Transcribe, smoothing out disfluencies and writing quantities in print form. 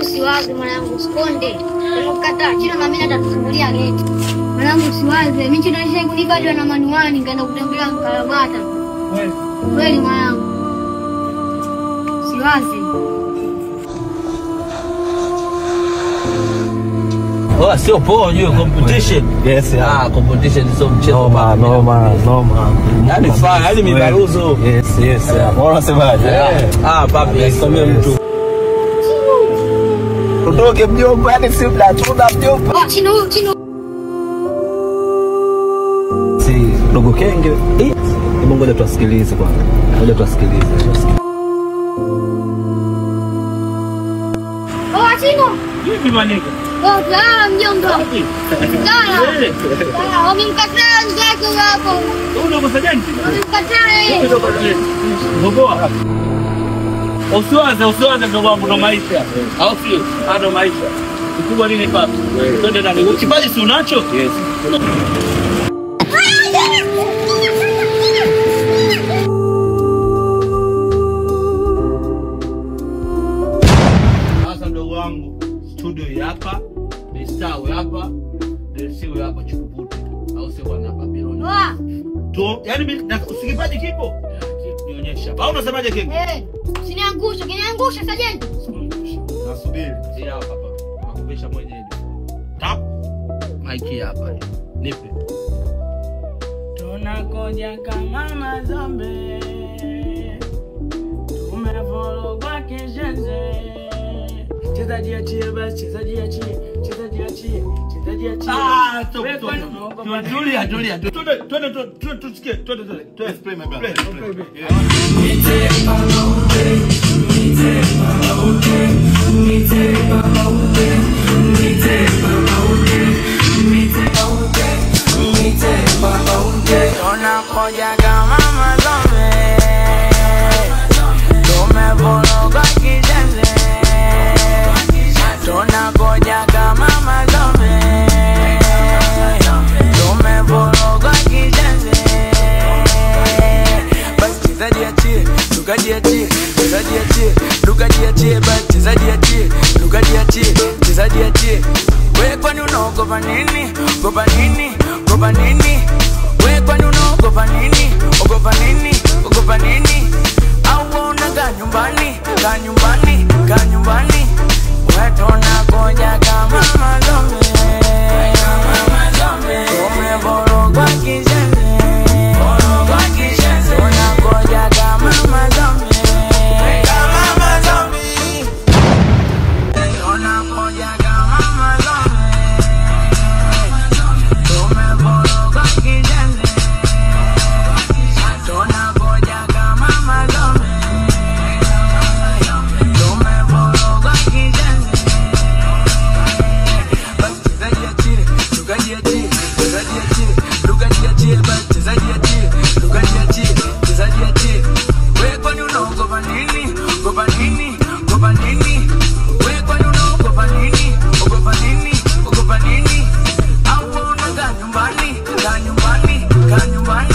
Usiwaze mwanangu, usikonde. Nimekataa. Chino na mimi natatufungulia geti. Mwanangu usiwaze. Mimi Chino nishaye kunipa hadi na manuali nikaenda kutembelea mkarabata. Kweli. Kweli mwanangu. Usiwaze. Oh, sio poa unajua competition. Yes, yeah. Ah, competition sio mchezo. Noma, noma, noma. Yaani faa, yaani mibaruzo. Yes, yes. Yeah. Mbona unasemaje? Ah, papi, isomee mtu. Tutoke mjomba, yaani si mnatuna mjomba. Oh, Chino, Chino. Si dogo Kenge. Eh, hebu ngoja tuwasikilize kwanza. Ngoja tuwasikilize. Oh, Chino. Vipi manega? Oh, la mjomba. La. Wamemkataa mzee hapo. Unakosa gani? Wamemkataa yeye. Ngoboa. Usiwaze, usiwaze mdogo wangu, ndo maisha. Au sio? Ndo maisha. Kikubwa nini papi? Twende ndani. Kipaji si unacho? Yes. Sasa mdogo wangu, studio hapa, Mistawi hapa, Delsiwe hapa Chukupute. Au sio bwana hapa Bironi. Tu, yaani usikipaji kipo? Nionyesha. Au unasemaje Kenge? Eh, usiniangushe, kiniangusha sajenti. Nasubiri. Si hapa hapa. Nakupisha mwenyewe. Tap. Mike hapa. Nipe. Tunakoja kama mazombe. Tumevologwa kishenze. Chezaji achie basi, chezaji achie, chezaji achie, chezaji achie. Ah, stop, stop. Tulia, tulia. Twende, twende, tusikie, twende, twende. Let's play my brother. Play. Tunakoja kama mazombe. Tumevologwa kishenze. Tunakoja kama mazombe. Tumevologwa kishenze. Basi chezaji achie, lukaji achie, chezaji achie, lukaji achie, basi chezaji achie, lukaji achie, chezaji achie. Wewe kwani unaogopa nini? Ogopa nini? Ogopa nini? Wewe kwani unaogopa nini? Ogopa nini? Ogopa nini? Au unaona ka nyumbani, ka nyumbani, ka nyumbani. Wewe tunakoja kama mazombe. Tumevorogwa kishenzi. Tunakoja kama mazombe. Tunakoja kama mazombe. Tumevorogwa kishenzi. Tunakoja kama mazombe. Tumevorogwa kishenzi. Basi chezaji achie, lukaji achie, chezaji achie, lukaji achie, basi chezaji achie, lukaji achie, chezaji achie. Wewe kwani unaogopa nini? Ogopa nini? Ogopa nini? Wewe kwani unaogopa nini? Ogopa nini? Ogopa nini? Au unaona ka nyumbani, ka nyumbani, ka nyumbani.